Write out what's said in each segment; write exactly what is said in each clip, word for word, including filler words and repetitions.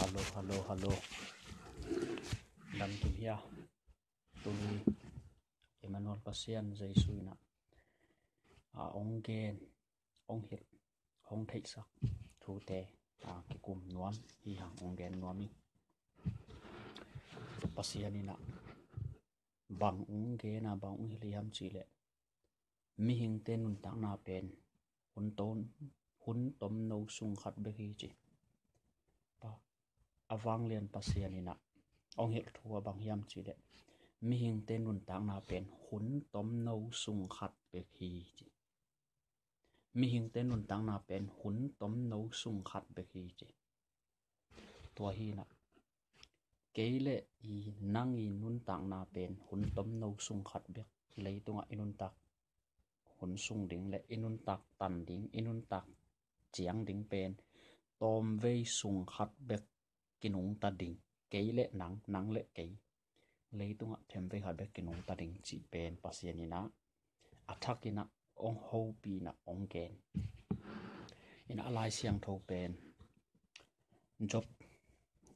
Hallo, hallo, hallo. Dam kim hia? Tuni Emmanuel Pasian Jesu in ah, a, ong gen, ong hilh, ong theihsak thute, a, kikum nuam hi hang, ong gen nuam hi. Pasian in ah bang ong gen a, bang ong hilh hiam cih leh, mihingte nuntakna pen hun tom, hun tomno sung khat bek hi ci. A vanglian Pasian in ah ong hilh thu a bang hiam cih leh, mihingte nuntakna pen hun tomno sung khat bek hi ci. Mihingte nuntakna pen hun tomno sung khat bek hi ci. Tua hi in ah, kei le i nang i nuntakna pen hun tomno sung khat bek. Leitungah i nuntak hun sung ding le i nuntak tan ding, i nuntak ciang ding pen tawmvei sung khat bek kinungta ding. Kei le nang, nang le kei, leitungah themvei khat bek kinungta ding cih pen Pasian in ah a thak in ah ong hopih in ah ong gen. In ah a Lai Siangtho pen Job,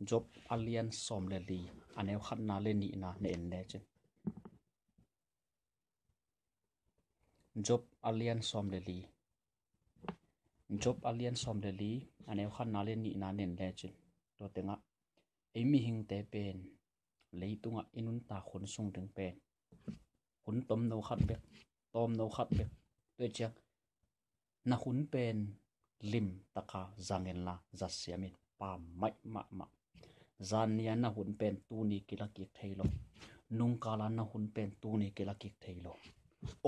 Job a lian sawm le li, a neu khatna le nihna na en lecin. Job a lian sawm le li. Job a lian sawm le li, a neu khatna le nihna na en lecin. Tua tengah ei mihingte pen leitungah i nuntak hun sung ding pen hun tomno khat bek, tawmno khat bek. Tua ciang na hun pen limtaka zang inla, zatsiam in, pammaih mahmah. Zannia na hun pen tuni kila kik thei lo. Nungkala na hun pen tuni kila kik thei lo.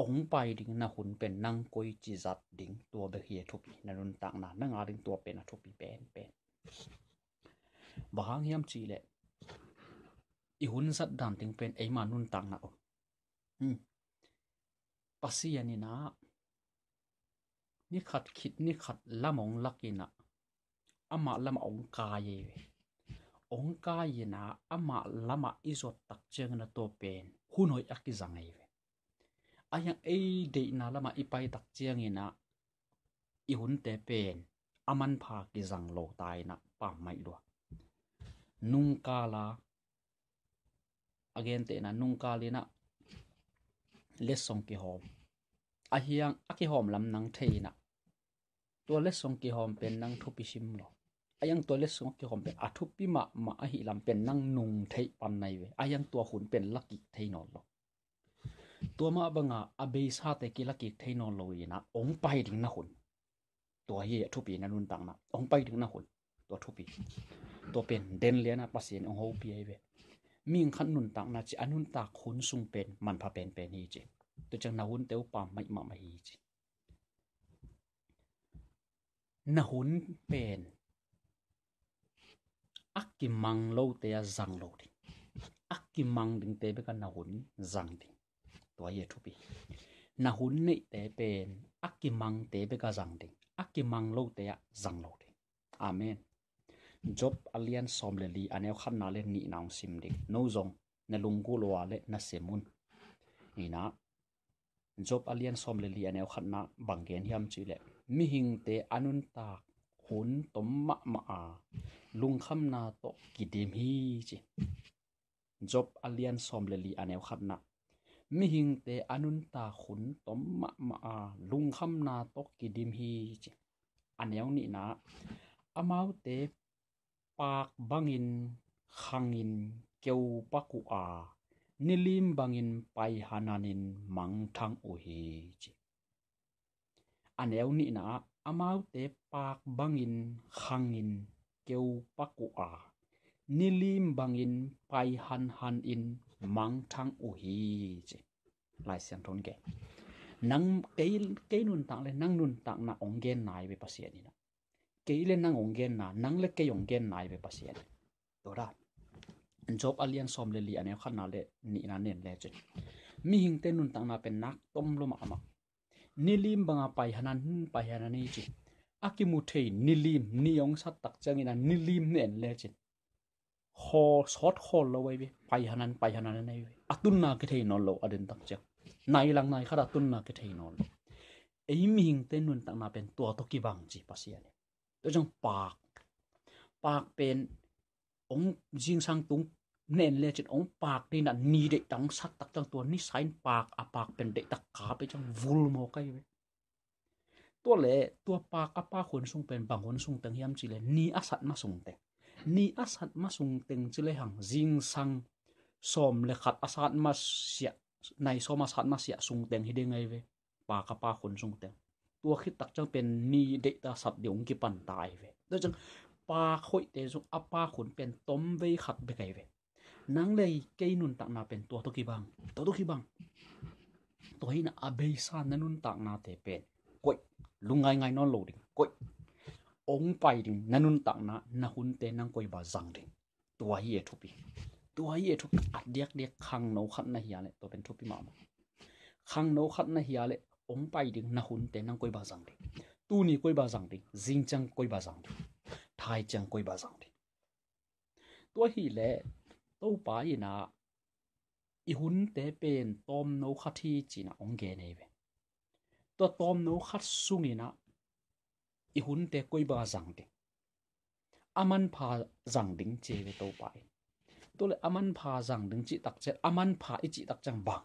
Ong pai ding na hun pen nang koici zat ding, tua bek hi a thupi. Na nuntakna, nang a ding tua pen a thupi penpen. Bang hang hiam cih leh, i hun zat dan ding pen eima nuntakna om. Hmm. Pasian in ah ni khat khit ni khat lam ong lak in ah, amah lamah ong kai ei ve. Ong kai in ah, amah lamah i zuat tak ciangin ah tua pen hun hoih a kizang ei ve. A hiang ei deihna lamah i pai tak ciangin ah i hunte pen a manpha kizang lo ta in ah pammaih lua. Nungkala, a gentehna nungkal in ah letsong kihawm. A hiang a kihawm lam nang thei in ah, tua letsong kihawm pen nang thupi sim lo. A hiang tua letsong kihawm pen a thupi mahmah ahih lam pen nang nung theih pan nai ve. A hiang tua hun pen la kik thei nawn lo. Tua mah banga a beisate kila kik thei nawn lo in ah ong pai ding na hun. Tua hi a thupi, na nuntakna ong pai ding na hun. Tua thupi. Tua pen den lian ah Pasian ong hopih ei ve. Mihing khat nuntakna ci, a nuntak hun sung pen manpha penpen hi ci. Tua ciang na hunte uh pammaih mahmah hi ci. Na hun pen a kimang lote ah zang lo ding. A kimang dingte bek ah na hun zang ding. Tua hi a thupi. Na hun neihte pen a kimangte bek ah zang ding. A kimang lote ah zang lo ding. Amen. Job a lian sawm le li, a neu khatna le nihna ong sim ding. No zong na lunggulh uh a leh na sem un. Hi in ah, Job a lian sawm le li, a neu khatna bang gen hiam cih leh, mihingte a nuntak hun tom mahmah a, lungkhamna tawh kidim hi ci. Job a lian sawm le li, a neu khatna, mihingte a nuntak hun tom mahmah a, lungkhamna tawh kidim hi ci. A neu nihna, amaute paak bangin khangin keupak uh a, nilim bangin paihanan in mangthang uh hi ci. A neu nihna ah, amaute paak bangin khangin keupak uh a, nilim bangin paihanhan in mangthang uh hi ci. Lai Siangtho in kei, nang, kei, kei nuntak le nang nuntakna ong gen nai ve Pasian in ah. Kei le nang ong genna, nang le kei ong genna hi ve Pasian. Tua dan. Job a lian sawm le li, a neu khatna le nihna na en lecin, mihingte nuntakna pen nak tom lua mahmah. Nilim banga paihanan, paihanan hi ci. A kimu thei nilim, ni ong sat tak ciangin a nilim na en lecin, khawl, sawt khawl lo ahi ve. Paihanan, paihanan ahi ve. A tunna kithei nawn lo, a den tak ciang. Nai lang nai khat a tunna kithei nawn lo. Ei mihingte nuntakna pen tua tawh kibang ci Pasian in. Tua ciang paak, paak pen ong zingsang tung nen le cin ong paak ding na ni deihtak ong sat tak ciang tua ni sain paak a paak pen deihtak kap ei ciang vul maw kai ve. Tua le tua paak a paak hun sung pen bang hun sung teng hiam ci le ni a sat ma sung teng. Ni a sat ma sung teng ci le hang zingsang sawm le khat a sat ma siah, nai sawm a sat ma siah sung teng hi ding ai ve. Paak a paak hun sung teng. Tua khit tak ciang pen ni deihtak sat ding ong kipan ta ai ve. Tua ciang paak hoihte sung a paak hun pen tom vei khat bek ai ve. Nang lei kei nuntakna pen tua tawh kibang. Tua tawh kibang. Tua hi na a beisa na nuntaknate pen koih. Lungngaingai nawn lo ding. Koih. Ong pai ding na nuntakna na hunte nang koi ba zang ding. Tua hi e thupi. Tua hi e thupi. A diakdiak khangno khat na hia le tua pen thupi mahmah. Khangno khat na hia le ong pai ding na hunte nang koi ba zang ding. Tuni koi ba zang ding. Zing ciang koi ba zang ding. Thai ciang koi ba zang ding. Tua hi le Topa ina i hunte pen tawmno khat hi cina ong gen ei ve. Tua tawmno khat sungina i hunte koi ba zang ding. A manpha zang ding ci ei ve Topa in. Tua le a manpha zang ding cih tak ciang a manpha i cih tak ciang bang.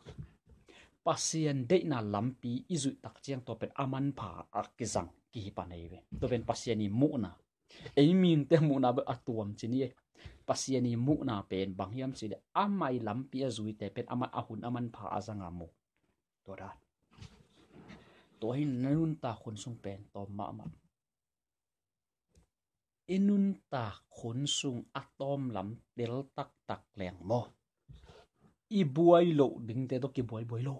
Pasian deihna lampi i zuih tak ciang tua pen a manpha a kizang kihi pan ei ve. Tua pen Pasian i muhna. Ei mihingte muhna bek a tuam ci ni e. Pasian i muhna pen bang hiam ci le amah i lampi a zuite pen amah a hun a manpha a zanga mu. Tua dan. Tua hi na nuntak hun sung pen tawm mahmah. I nuntak hun sung a tawm lam tel taktak leng maw? I buai loh dingte tawh kibuai buai lo.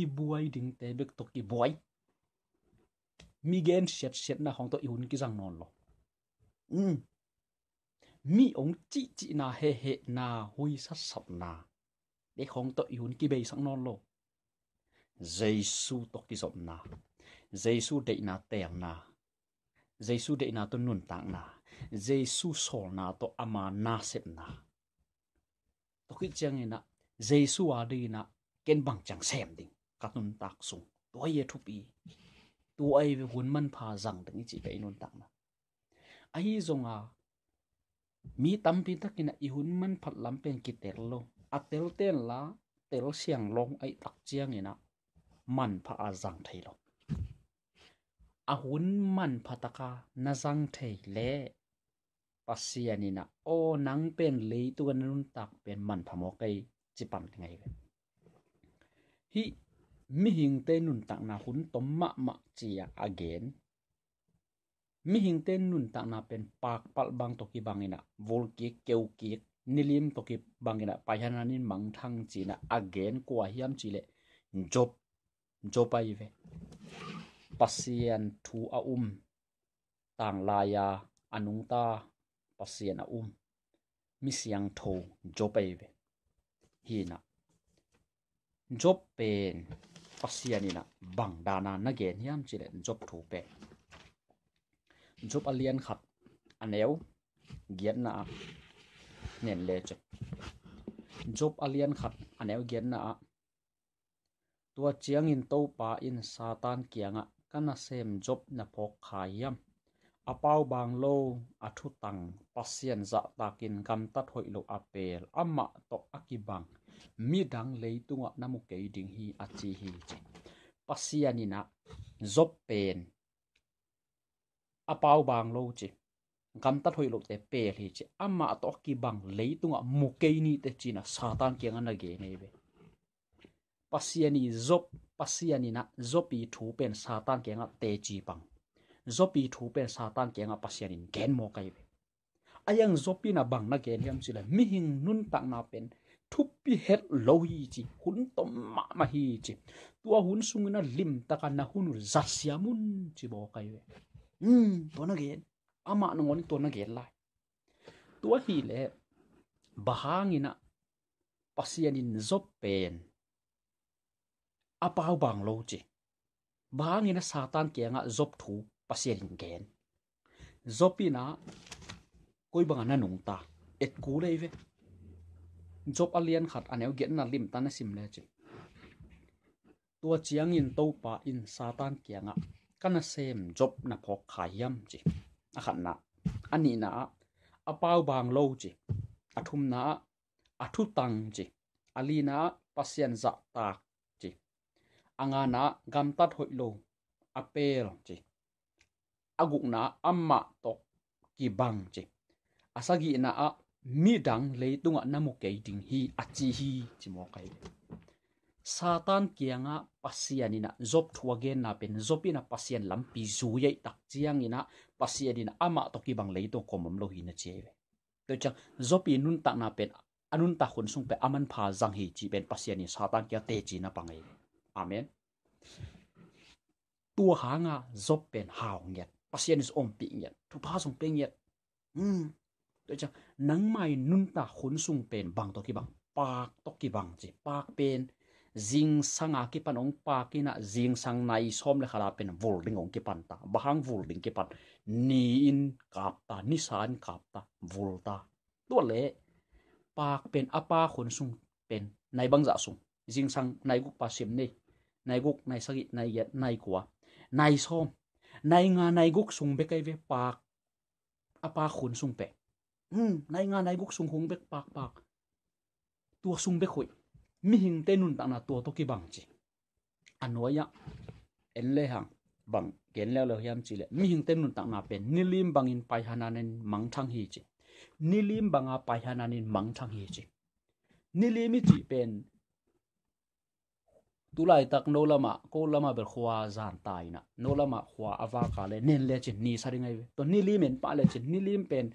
I buai dingte bek tawh kibuai. Mi gen siatsiatna khawng tawh i hun kizang nawn lo. Mi ong cihcihna, hehehna, huisatsatna te khawng tawh i hun kibeisak nawn lo. Jesu tawh kizopna, Jesu deihna teelna, Jesu deihna tawh nuntakna, Jesu sawlna tawh ama nasepna. Tua khit cianginah Jesu a dinginah ken bang ciang sem ding ka nuntak sung. Tua hi a thupi. Tua ei ve hun manpha zang ding i cih ka i nuntakna. Ahi zonga mi tampi takinah i hun manphat lam pen kitel lo. A tel tenla tel siang long aih tak cianginah manpha a zang thei lo. A hun manpha taka na zang thei le Pasian inah aw nang pen leitunga na nuntak pen manpha maw kei ci pan ding ahi ve. Hih mihingte nuntakna hun tom mahmah ci-a a gen. Mihingte nuntakna pen pakpalh bang tawh kibang inah vulkik keukik nilim tawh kibang inah paihananin mangthang ci-inah a gen kua hiam ci leh Job. Job ahi ve. Pasian thu a um tanglai-a a nungta Pasian a um mi siangtho Job ahi ve. Hinah Job pen Pasian inah bang dana na gen hiam ci leh Job thu pen Job a lian khat a neu giatna ah nen le cek. Job a lian khat a neu giatna ah Tua ciangin Topa in Satan kiangah ka nasem Job na phawk kha hiam? A pau bang lo a thutang Pasian zahtakin gamtat hoih lo a pel amah tawh a kibang midang leitungah na mu kei ding hi a ci hi ci. Pasian inah Job pen a pau bang lo ci gamtat hoih lote pel hi ci amah tawh a kibang leitungah mu kei nite cinah Satan kiangah na gen ei ve. Pasian i Job Pasian inah Job i thu pen Satan kiangah teci pang. Job i thu pen Satan kiangah Pasian in gen mawk ahi ve. A yang Job inah bang na gen hiam ci le mihing nuntakna pen thupi het lo hi ci hun tom mahmah hi ci. Tua hun sungin a limtaka na hun uh zatsiam un ci mawk ahi ve. Tua na gen amah nangawn tua na gen lai. Tua hileh bang hanginah Pasian in Job pen a pau bang lo ci. Bang hanginah Satan kiangah Job thu Pasian in gen. Job inah koi bangah na nungta et kul ei ve. Job a lian khat a neu giatna limta na sim le ci. Tua ciangin Topa in Satan kiangah ka nasem Job na phawk kha hiam ci. A khatna a nihna ah a pau bang lo ci. A thumna ah a thutang ci. A lina ah Pasian zahtak ci. A ngana ah gamtat hoih lo, a pel ci. A gukna ah amah tawh kibang ci. A sagihna ah midang leitungah na mu kei ding hi a ci hi ci mawk ahi. Satan kiangah Pasian in ah Job thu a genna pen Job in ah Pasian lampi zui ahih tak ciangin ah Pasian in ah amah tawh kibang leitung kawm om lo hi na ci ahi ve. Tua ciang Job i nuntakna pen a nuntak hun sung pen a manpha zang hi cih pen Pasian in Satan kiang teci na pang ahi ve. Amen. Tua hanga Job pen hau ngiat, Pasian in ompih ngiat, thupha zong pe ngiat. Hmm. Tua ciang nangmai nuntak hun sung pen bang tawh kibang, paak tawh kibang ci. Paak pen zingsang a kipan hong paak in ah zingsang nai sawm le khat a pen vul ding hong kipan ta. Bang hang vul ding kipan? Ni in kap ta, nisa in kap ta, vul ta. Tua le paak pen a paak hun sung pen nai bangzah sung? Zingsang nai guk pan sim ni, nai guk, nai sagih, nai giat, nai kua, nai sawm, nai nga, nai guk sung bek ahi ve paak. A paak hun sung pen, hmm, nai nga, nai guk sung hun bek paak, paak. Tua sung bek hoih. Mihingte nuntakna tua tawh kibang ci. A nuai-ah en le hang bang gen leuleu hiam cih leh mihingte nuntakna pen nilim bangin paihana in mangthang hi ci. Nilim banga paihana in mangthang hi ci. Nilim i cih pen tulaitak no lamah, ko lamah bel khua zan ta in ah, no lamah khua a vak a le nen lecin ni sa ding ahi ve. Tua nilim en pah lecin nilim pen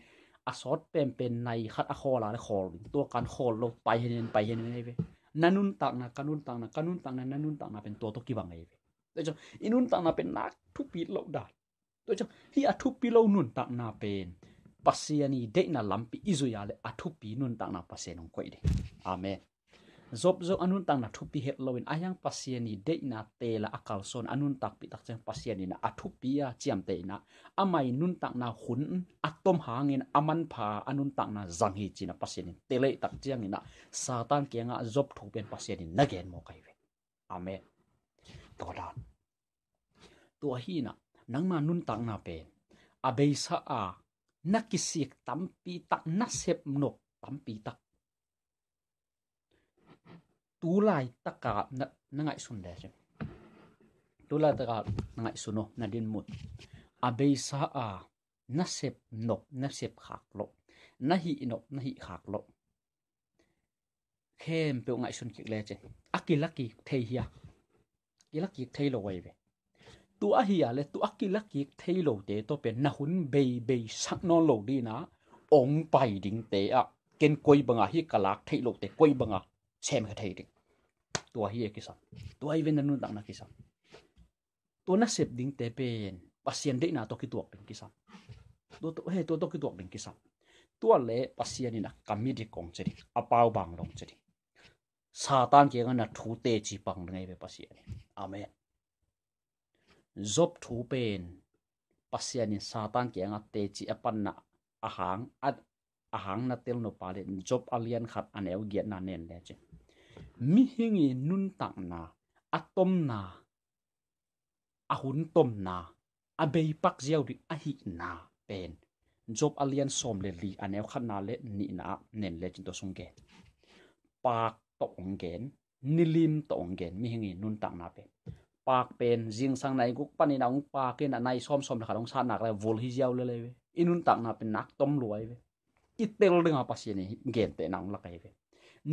a sawt penpen nai khat a khawl a le khawl ding. Tua kan khawl lo, pai hen in, pai hen in ahi ve. Na nuntakna, ka nuntakna, ka nuntakna, na nuntakna pen tua tawh kibang ahi ve. Tua ciang i nuntakna pen nak thupi lo dan. Tua ciang hih a thupi lo nuntakna pen Pasian i deihna lampi i zui a le a thupi nuntakna Pasian hong koih ding. Amen. Job zong a nuntakna thupi het loin a hiang Pasian i deihna teel a a kalsuan a nuntakpih tak ciang Pasian in a thupi a ciamteh in ah amah i nuntakna hun a tom hangin a manpha a nuntakna zang hi ci-in ah Pasian in teleh tak ciangin ah Satan kiangah Job thu pen Pasian in na gen mawk ahi ve. Amen. Tua dan. Tua hi-in ah nangma nuntakna pen a beisa a na kisik tampi tak, na sep nop tampi tak, tu laitaka na, na ngaihsun le cin, tu laitaka na ngaihsun aw, na dinmun a beisa a na sep nop na sep khak loh, na hih nop na hih khak loh, khempeuh ngaihsun kik le cin, a kila kik thei hia? Kila kik thei lo ahi ve. Tua ahi a le tua a kila kik thei lote tawh pen na hun beibei sak nawn lo ding in ah ong pai dingte ah ken koi banga hih ka lak theih lote koi banga sem kha thei ding. Tua hi a kisam. Tua ahi ve na nuntakna kisam. Tua na sep dingte pen Pasian deihna tawh kituak ding kisam. Tua tawh, he, tua tawh kituak ding kisam. Tua le Pasian in a ka midik ong ci ding, a paubang dong ci ding. Satan kiangah na thu teci pang ding ahi ve Pasian in. Amen. Job thu pen Pasian in Satan kiangah teci a panna a hang a, a hang na tel nop a le Job a lian khat a neu giatna nen le cin, mihing i nuntakna a tomna, a hun tomna, a beipak ziau ding ahihna pen Job a lian sawm le li a neu khatna le nihna ah nen le cin tua sung gen. Paak tawh ong gen, nilim tawh ong gen, mihing i nuntakna pen. Paak pen zingsang nai guk panin a ong paak in a nai sawm sawm le khat ong sat nak le vul hi ziau le le ve. I nuntakna pen nak tom lua ahi ve. I tel dinga Pasian i gentehna ong lak ahi ve.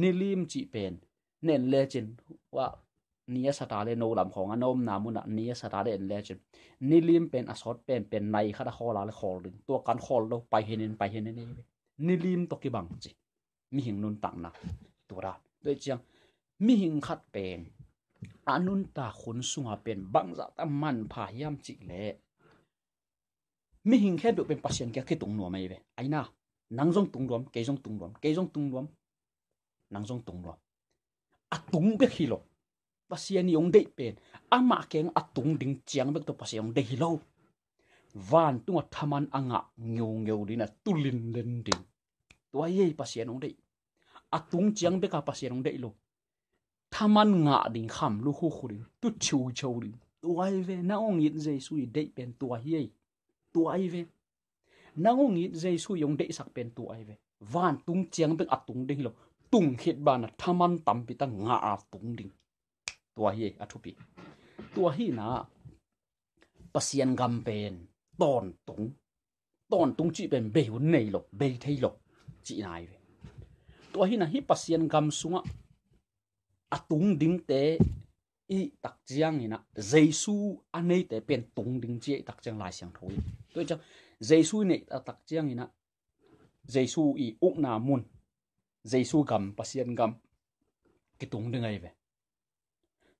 Nilim cih pen nen le cin, wa, ni a sata le no lam khawng a na omna munah ni a sata le en le cin, nilim pen a sawt penpen nai khat a khawl a le khawl ding. Tua kan khawl lo, pai henin, pai henin ahi ve. Nilim tawh kibang ci. Mihing nuntakna tua dan. Tua ciang mihing khat pen a nuntak hun sunga pen bangzah ta manpha hiam cih leh mihing khempeuh pen Pasian kiang kitung nuam ahi ve. Aina, nang zong tung nuam, kei zong tung nuam, kei zong tung nuam, nang zong tung nuam. A tung bek hi lo. Pasian i ong deih pen amah keng a tung ding ciang bek tawh Pasian ong deih hi lo. Vantung a thaman a ngah ngeungeu ding a tu linlen ding. Tua hi ei Pasian ong deih. A tung ciang bek a Pasian ong deih lo. Thaman ngah ding, kham lukhukhu ding, tu chiuchiu ding. Tua hi ve, na ong it Jesu i deih pen tua hi ei. Tua hi ve. Nang hong it Jesu i hong deihsak pen tua ahi ve. Vantung ciang bek a tung ding hi lo. Tung khit banah thaman tampi tak ngah a tung ding. Tua hi a thupi. Tua hi na Pasian gam pen tawntung. Tawntung cih pen bei hun nei lo, bei thei lo cihna ahi ve. Tua hi na hih Pasian gam sungah a tung dingte i tak ciangin ah Jesu a neite pen tung ding ci a i tak ciang Lai Siangtho in. Tua hi ciang Jesu i neih a tak ciangin ah Jesu i ukna mun, Jesu gam, Pasian gam kitung ding ahi ve.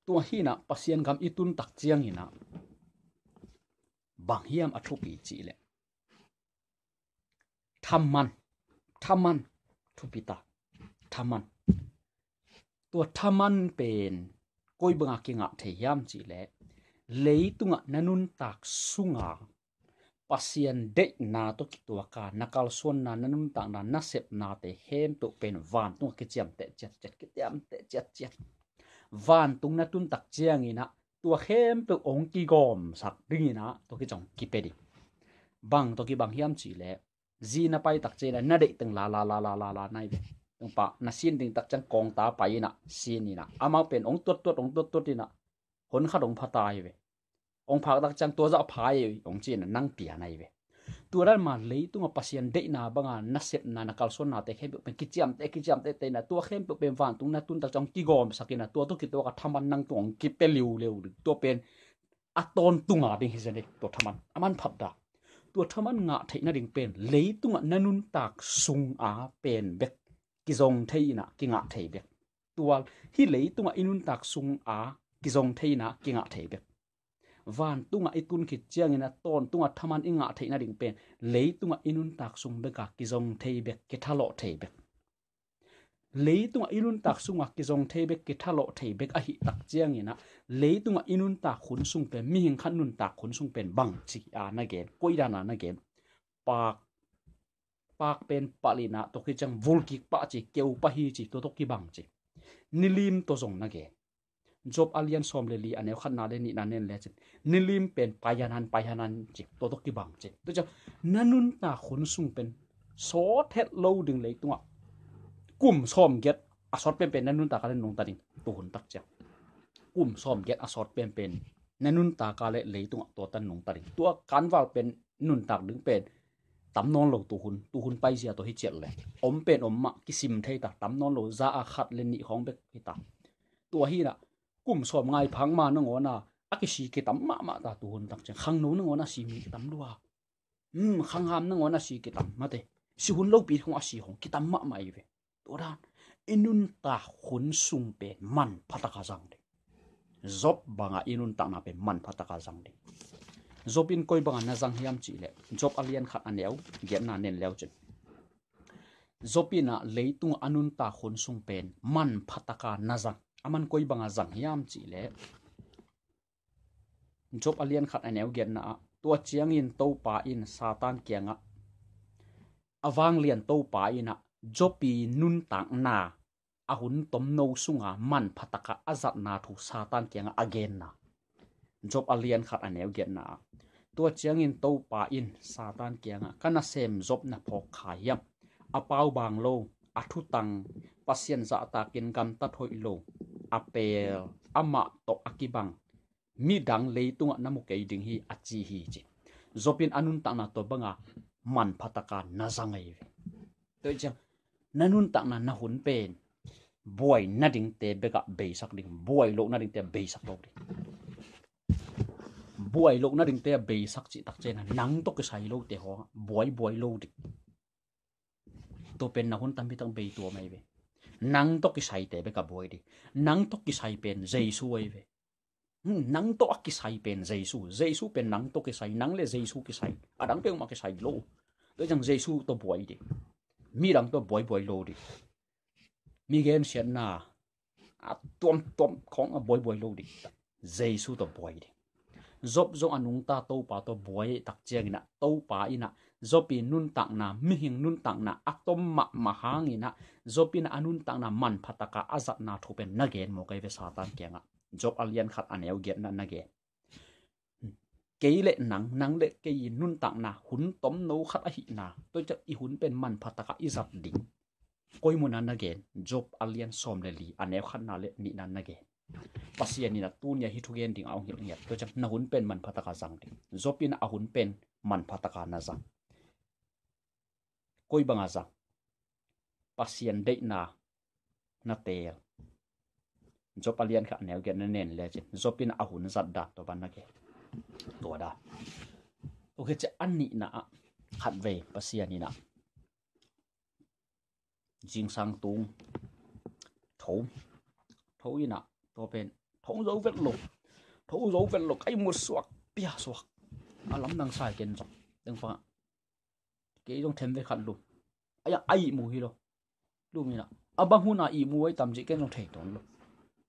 Tua hi na Pasian gam i tun tak ciangin ah bang hiam a thupi cih leh thaman, thaman thupi ta, thaman. Tua thaman pen koi banga kingah thei hiam cih leh leitungah na nuntak sunga Pasian deihna tawh kituaka na kalsuanna, na nuntakna, na sepnate khempeuh pen vantungah kiciamteh ciatciat, kiciamteh ciatciat. Vantung na tun tak ciangin ah tua khempeuh hong kigawmsak dingin ah tua kiciang kipia ding. Bang tawh kibang hiam cih leh zi na pai tak ciangin ah na deih teng la la la la la la nai ve. Tungpa na sin ding tak ciang kawngta pai in ah sin in ah amau pen hong tuattuat, hong tuattuat in ah hon khat hong pha ta hi ve. Hong phak tak ciang tua zah pha hi hong ci in ah nang pia nai ve. Tua dan mah leitungah Pasian deihna banga na sepna, na kalsuannate khempeuh pen kiciamteh, kiciamteh te in ah tua khempeuh pen vantung na tun tak ciang hong kigawmsak in ah tua tawh kituaka thaman nang tung hong kipia liuleu ding. Tua pen a tawntunga ding hi zen e, tua thaman a manphat dah. Tua thaman ngah theih nading pen leitungah na nuntak sunga pen bek kizong thei in ah kingah thei bek. Tua hih leitungah i nuntak sunga kizong thei in ah kingah thei bek. Vantungah i tun khit ciangin ah tawntungah thaman i ngah theih nading pen leitungah i nuntak sung beka kizong thei bek, kithalawh thei bek. Leitungah i nuntak sungah kizong thei bek, kithalawh thei bek ahih tak ciangin ah leitungah i nuntak hun sung pen, mihing khat nuntak hun sung pen bang ci a na gen, koi dan a na gen. Paak, paak pen palh in ah tua kiciang vulkik pah ci, keu pah hi ci, tua tawh kibang ci. Nilim tawh zong na gen. Job a lian sawm le li a neu khatna le nihna nen lecin nilim pen paihanan, paihanan ci, tua tawh kibang ci. Tua ciang na nuntak hun sung pen sawt het lo ding leitungah kum sawm giat a sawt penpen na nuntak a le nungta ding tu hun tak ciang. Kum sawm giat a sawt penpen na nuntak a le leitungah tua tan nungta ding. Tua kanval pen nuntak ding pen tam nawn lo tu hun, tu hun paizia tawh hi ciat le om pen om mah kisim thei ta, tam nawn lo za a khat le nih khawng bek hi ta. Tua hi na kum sawm ngai phak ma nangawn a a kisi kitam mahmah ta tu hun tak ciang. Khangno nangawn a si mi kitam lua. Hmm, khangham nangawn a si kitam mate. Si hun lopi khong a si khong kitam mahmah i ve. Tua dan i nuntak hun sung pen manphataka zang ding. Job banga i nuntakna pen manphataka zang ding. Job in koi banga na zang hiam cih leh Job a lian khat a neu giatna nen leu cin. Job in ah leitung a nuntak hun sung pen manphataka na zang. A man koi banga zang hiam cih leh Job a lian khat a neu giatna ah, tua ciangin Topa in Satan kiangah a vanglian Topa in ah Job i nuntakna a hun tomno sunga manphataka a zatna thu Satan kiangah a genna. Job a lian khat a neu giatna ah, tua ciangin Topa in Satan kiangah, ka nasem Job na phawk kha hiam? A pau bang lo, a thutang, Pasian zahtakin gamtat hoih lo, a pel, amah tawh a kibang midang leitungah na mu kei ding hi, a ci hi ci. Job in a nuntakna tua banga manphataka na zang ahi ve. Tua hi ciang na nuntakna na hun pen buai nadingte bekah beisak ding, buai loh nadingte beisak lo ding. Buai loh nadingte beisak cih tak ciang nang tawh kisai lote haw buai buai lo ding. Tua pen na hun tampi tak bei tuam ahi ve. Nang tawh kisaite bekah buai ding. Nang tawh kisai pen Jesu ahi ve. Hmm, nang tawh a kisai pen Jesu. Jesu pen nang tawh kisai, nang le Jesu kisai. A dang peuhmah kisai lo. Tua ciang Jesu tawh buai ding. Midang tawh buaibuai lo ding. Mi gensiatna a tuamtuam khawng a buaibuai lo ding. Jesu tawh buai ding. Job zong a nungta Topa tawh buai tak ciangin ah Topa in ah Job i nuntakna, mihing nuntakna a tom mahmah hangin ah Job in ah a nuntakna manphataka a zatna thu pen na gen mawk ahi ve Satan kiangah. Job a lian khat a neu giatna na gen. kei le nang, nang le kei i nuntakna hun tomno khat ahihna, tua ciang i hun pen manpha takah i zat ding. Koi munah na gen? Job a lian sawm le li, a neu khatna le nihna na gen. Pasian in a tuni a hih thugen ding a hong hilh ngiat. Tua ciang na hun pen manpha takah zang ding. Job in a hun pen manpha takah na zang. Koi bangah zang? Pasian deihna na teel. Job a lian khat a neu giat na nen lecin Job in a hun zat dan tua bang na gen. Tua dan. Tua khit ciang a nihna ah khatvei Pasian in a zingsang tung tho, tho in a, tua pen tho zo vet lo, tho zo vet lo, ka ihmu suak, pia suak. A lamdang sa hi ken zong. Teng pang kei zong them ve khat lum. A, a ihmu hi lo. Lum in a, a bang hun a ihmu ai tam cih ken zong thei tuan lo.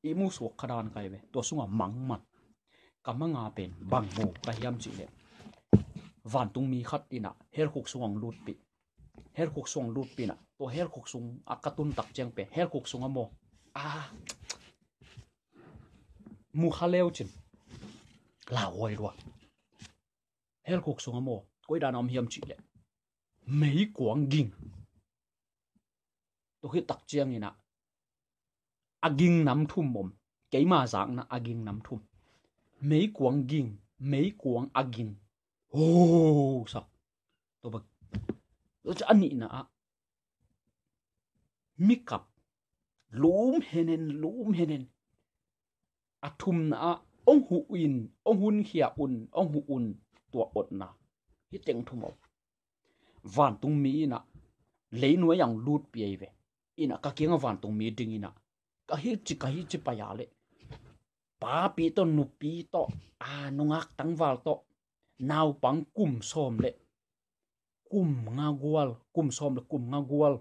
Ihmu suak kha dan kai ve. Tua sungah mang man. Ka manga pen bang mu ka hiam cih leh, vantungmi khat in a hell khuk sung hong lutpih. Hell khuk sung hong lutpih in a, tua hell khuk sung a ka tun tak ciang pen hell khuk sung a maw, a mu kha leu cin lauhuai lua. Hell khuk sung a maw, koi dan a om hiam cih leh, meikuang ging. Tua khit tak ciang in a, a ging nam thum om. Keima zakna a ging nam thum. Meikuang ging, meikuang a ging. Ho, sa. Tua bang. Tua ciang a nihna ah, mikap lum henen, lum henen. A thumna ah, hong huh in, hong hunkhia un, hong huh un, tua otna. Hih teng thum om. Vantungmi in a, leinuai ah hong lutpih ahi ve. In a, ka kiang a vantungmi ding in a, ka hi ci, ka hi ci pai a leh, papi tawh, nupi tawh, a nungak tangval tawh, naupang kum sawm le kum nga gual, kum sawm le kum nga gual,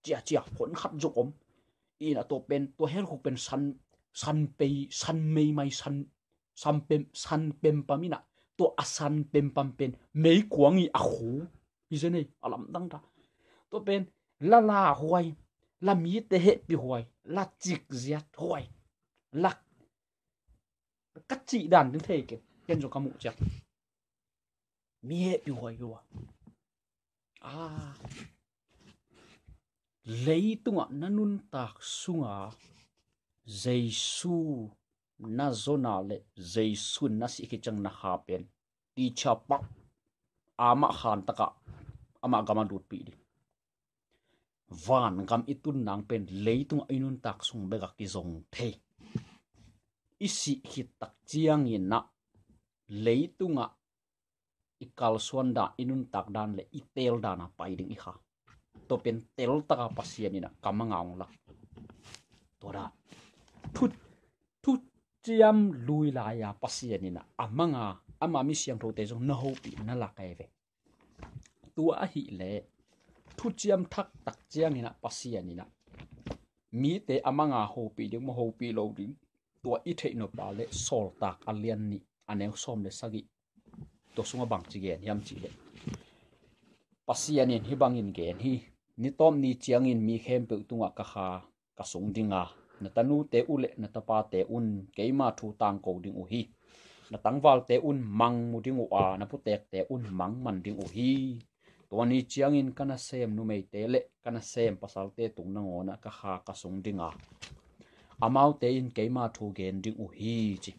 ciacia hon khat zong om. In a, tua pen, tua hell khuk pen san, san pei, san meimai, san, san pem, san pempam in a, tua a san pempam pen meikuang i a khu. Hi zen ei, a lamdang ta. Tua pen la lauhuai, la mite hehpihhuai, la cikziathuai, la ka cih dan ding thei ken. Ken zong ka muh ciang mi hehpihhuai lua. A, leitungah na nuntak sunga Jesu na zon a leh Jesu na sih khit ciang na kha pen, ticha pak, amah khan takah amah gam a lutpih ding. Vangam i tun nang pen leitungah i nuntak sung bek a kizong thei. I sih khit tak ciangin a, leitungah i kalsuan dan, i nuntak dan le i teel dan a pai ding i kha. Tua pen tel taka Pasian in a ka manga hong lak. Tua dan. Thu, thuciam lui lai-a Pasian in a, a manga, ama mi siangthote zong na hopih na lak ahi ve. Tua ahih leh thuciam thak tak ciangin a Pasian in a, mite a manga hopih ding maw, hopih lo ding, tua i theih nop a leh Sawltak a lian nih, a neu sawm le sagih. Tua sungah bangci gen hiam cih leh, Pasian in hih bangin gen hi: Ni tawp ni ciangin mi khempeuh tungah ka Kha ka sung ding a, na tanute uh le na tapate un keima thu tangko ding uh hi. Na tangvalte un mang mu ding uh a, na putekte un mang man ding uh hi. Tua ni ciangin ka nasem numeite le ka nasem pasalte tung nangawnah ka Kha ka sung ding a, amaute in keima thu gen ding uh hi, ci.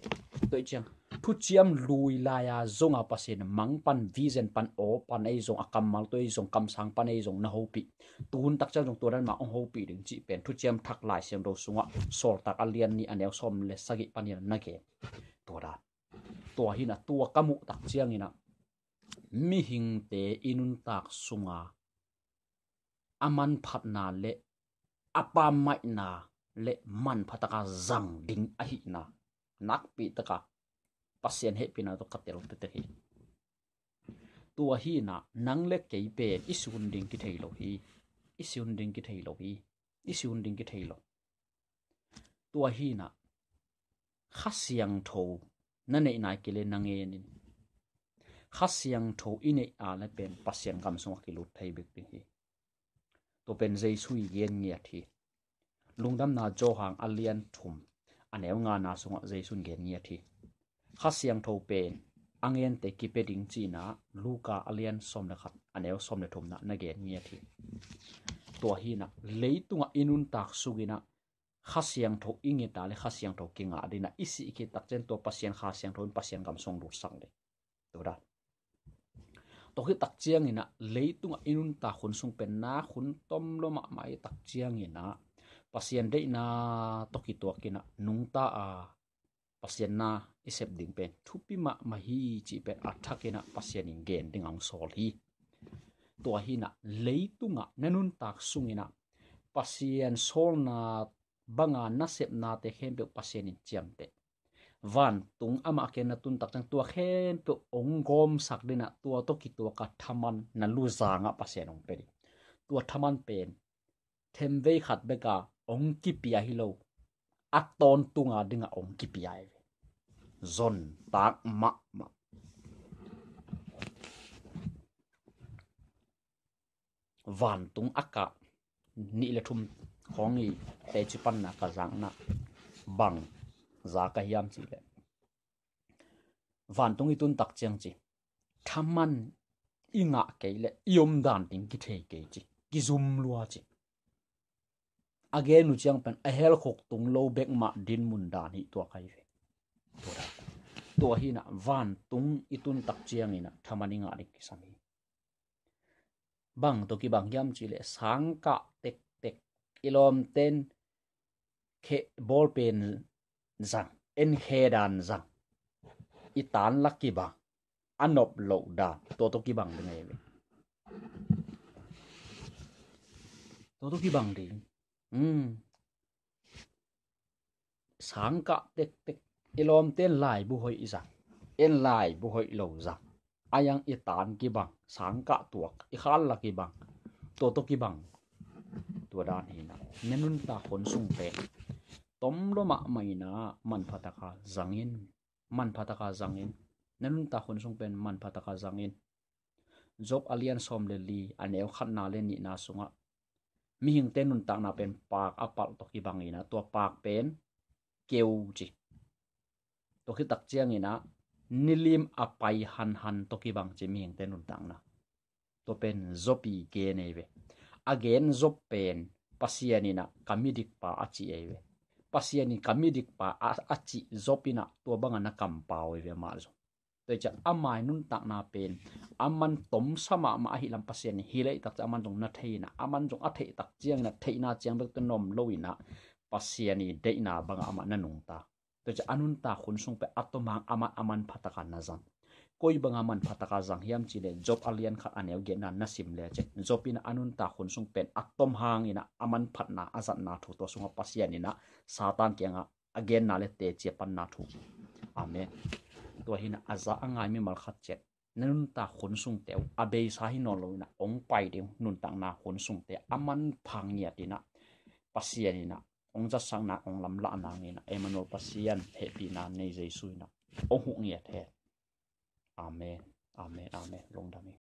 Tua ciang thuciam lui lai-a zong a Pasian mangpan, vision pan, aw pan ei zong, a kammal tawh ei zong, kamsang pan ei zong na hopih, tuhun tak ciang zong tua dan mah hong hopih ding cih pen thuciam thak Lai Siangtho sungah Sawltak a lian nih, a neu sawm le sagih panin na gen. Tua dan. Tua hi-in ah, tua ka muh tak ciangin ah, mihingte i nuntak sunga a manphatna le a pammaihna le manpha taka zang ding ahihna nakpi taka Pasian hehpihna tawh ka tel tektek hi. Tua hi-in ah, nang le kei pen i si hun ding kithei lo hi. I si hun ding kithei lo hi. I si hun ding kithei lo. Tua hi-in ah, Kha Siangtho na neih nai kei leh na ngen in. Kha Siangtho i neih a leh pen Pasian gam sungah kilut thei bek ding hi. Tua pen Jesu i gen ngiat hi. Lungdamna Johan a lian thum, a neu ngana sungah Jesu in gen ngiat hi. Kha Siangtho pen a ngente kipia ding ci-in ah Luka a lian sawm le khat, a neu sawm le thumna na gen ngiat hi. Tua hi-in ah leitungah i nuntak sungin ah Kha Siangtho i nget a leh Kha Siangtho kingah ding in ah i sih khit tak ciang tua Pasian Kha Siangtho in Pasian gam sung lutsak ding. Tua dan. Tua khit tak ciangin ah leitungah i nuntak hun sung pen nak hun tom lua mahmah i tak ciangin ah Pasian deihna tawh kituakin ah nungta a Pasian na i sep ding pen thupi mahmah hi cih pen a thakin ah Pasian in gen ding a hong sawl hi. Tua hi-in ah leitungah na nuntak sungin ah Pasian sawlna banga na sepnate khempeuh Pasian in ciamteh. Vantung amah kiang na tun tak ciang tua khempeuh hong gawmsak ding in ah tua tawh kituak a thaman na luzangah Pasian hong pia ding. Tua thaman pen themvei khat bek a hong kipia hi lo, a tawntung a dingah hong kipia hi ve. Zontak mahmah. Vantung a kah nih le thum khawng i teci panna ka zakna bang za ka hiam cih leh, vantung i tun tak ciang ci, thaman i ngah kei leh i omdan ding kithei kei ci, kizum lua ci. A gen uh ciang pen a hell khuk tung lo bek mah dinmun dan hi tua ka hi ve. Tua dan. Tua hi-in ah vantung i tun tak ciangin ah thaman i ngah ding kisam hi. Bang tawh kibang hiam cih leh sangkah tektek, i lawmten khe bawlpen zang, en khe dan zang, i tan la kibang, a nop loh dan, tua tawh kibang ding ahi ve. Tua tawh kibang ding. Hmm. Sangkah tektek, i lawmten laibu hoih zang, en laibu hoih lo zang, a yang i tan kibang, sangkah tuak, i khal la kibang, tua tawh kibang. Tua dan hi-in ah na nuntak hun sung pen tom lua mahmah in ah manpha taka zangin, manpha taka zangin, na nuntak hun sung pen manpha taka zangin. Job a lian sawm le li, a neu khatna le nihna sungah mihingte nuntakna pen paak a palh tawh kibang in ah tua paak pen keu ci. Tua khit tak ciangin ah nilim a pai hanhan tawh kibang ci mihingte nuntakna. Tua pen Job i gen ahi ve. A gen Job pen Pasian in ah ka midikpa a ci ahi ve. Pasian in ka midikpa a, a ci Job in ah tua bangah na kampau ahi ve amah zong. Tua ciang ama i nuntakna pen aman tomsa mahmah ahih lam Pasian in hilh tak ciang aman zong na thei in ah, aman zong a theih tak ciangin ah theihna ciang bek tawh na om lo in ah Pasian i deihna bangah amah na nungta. Tua ciang a nuntak hun sung pen a tom hang aman, a manpha taka na zang. Koi banga manpha taka zang hiam cih leh Job a lian khat a neu giatna na sim le ciang Job in ah a nuntak hun sung pen a tom hangin ah a manphatna a zatna thu tua sungah Pasian in ah Satan kiangah a genna le teci a panna thu. Amen. Tua hi-in ah a za a ngai mimal khat ciat na nuntak hun sungte uh a beisa hi nawn lo in ah hong pai ding nuntakna hun sungte a manpha ngiat in ah Pasian in ah hong zatsakna hong lamlahna in ah Emmanuel Pasian hehpihna nei Jesu in ah hong huh ngiat hen. Amen. Amen. Amen. Lungdam hi.